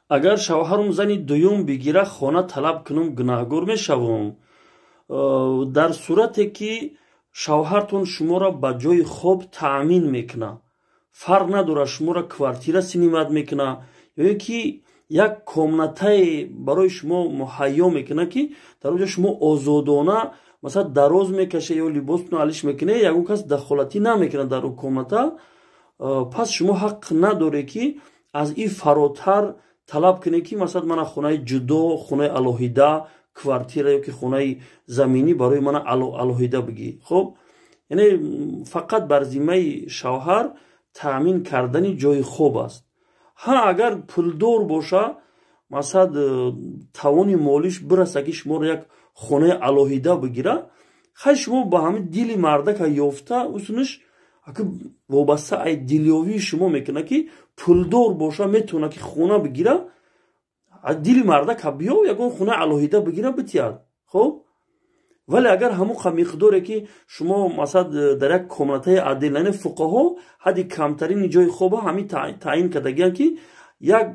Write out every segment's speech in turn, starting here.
Агар шавҳарум зани дуюм бигира, хона талаб кунум, гунаҳгор мешавум? Дар сурате ки шавҳартон шуморо ба ҷои хоб таъмин мекунад, фарқ надорад, шуморо квартира снимать мекунад ё ин ки як комнатае барои шумо муҳайё мекунад, ки дар он ҷо шумо озодона, масалан, дароз мекашед ё либостонро алиш мекунед, ягон кас дахолатӣ намекунад дар он комната, пас шумо ҳақ надоред, ки аз ин фаротар талаб кунед, ки масалан, мана хонаи ҷудо, хонаи алоҳида, квартира ё ки хонаи заминӣ барои мана алоҳида бигӣ. Хоб, яъне фақат бар зиммаи шавҳар таъмин кардани ҷои хоб аст. Ҳа, агар пулдор боша, масалан, тавони молиш бираса, ки шуморо як хонаи алоҳида бигира, хай, шумо ба ҳамин дили мардака ёфта усуниш вобаста ай дилёвии шумо мекунад, ки пулдор боша, метавонад, ки хона бигира, дили мардака биё, ягон хонаи алоҳида бигира, битиҳад. Хоб, вале агар ҳамон миқдоре, ки шумо, масалан, дар як комнатаи отдельно, яъне фуқаҳо ҳадди камтарини ҷои хоба ҳамин таъин кардагиянд, ки як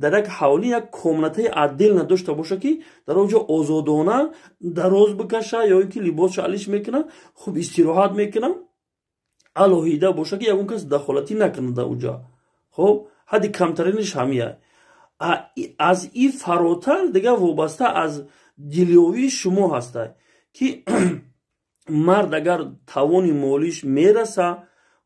дар як ҳавлӣ як комнатаи отдельно дошта боша, ки дар он ҷо озодона дароз бикаша ё ин ки либосшо алиш мекуна, хуб истироҳат мекуна, алоҳида боша, ки ягон кас дахолатӣ накунад дар уҷа. Хоб, ҳадди камтариниш ҳамия. Аз ин фаротар дигар вобаста аз дилёвии шумо ҳастай, ки мард агар тавони молиш мераса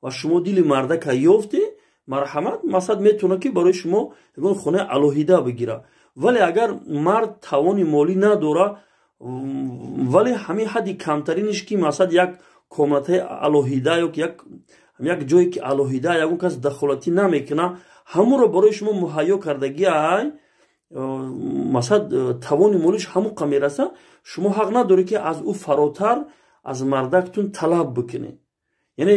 ва шумо дили мардака ёфте, марҳамат, масалан, метавонад, ки барои шумо ягон хонаи алоҳида бигира. Вале агар мард тавони молӣ надора, вале ҳамин ҳадди камтариниш, ки масалан, як комнатаи алоҳида ё як ҷое, ки алоҳида ягон кас дахолатӣ намекуна, ҳамонро барои шумо муҳайё кардагиай, масалан, тавони молиш ҳамон мераса, шумо ҳақ надоред, ки аз ӯ фаротар аз мардактун талаб бикунед. Яъне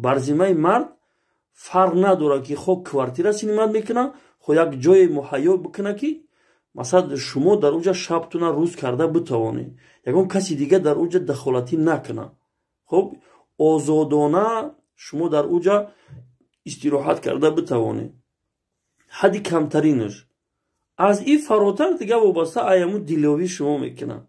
бар зиммаи мард фарқ надорад, ки хо квартира снимать мекуна, хо як ҷое муҳайё бикуна, ки масалан, шумо дар уҷа шабтуна рӯз карда битавонед, ягон каси дига дар уҷа дахолатӣ накуна. Хоб, озодона шумо дар уҷа истироҳат карда битавонед, ҳадди камтаринаш. Аз ин фаротар дига вобаста аяму дилёвии шумо мекунад.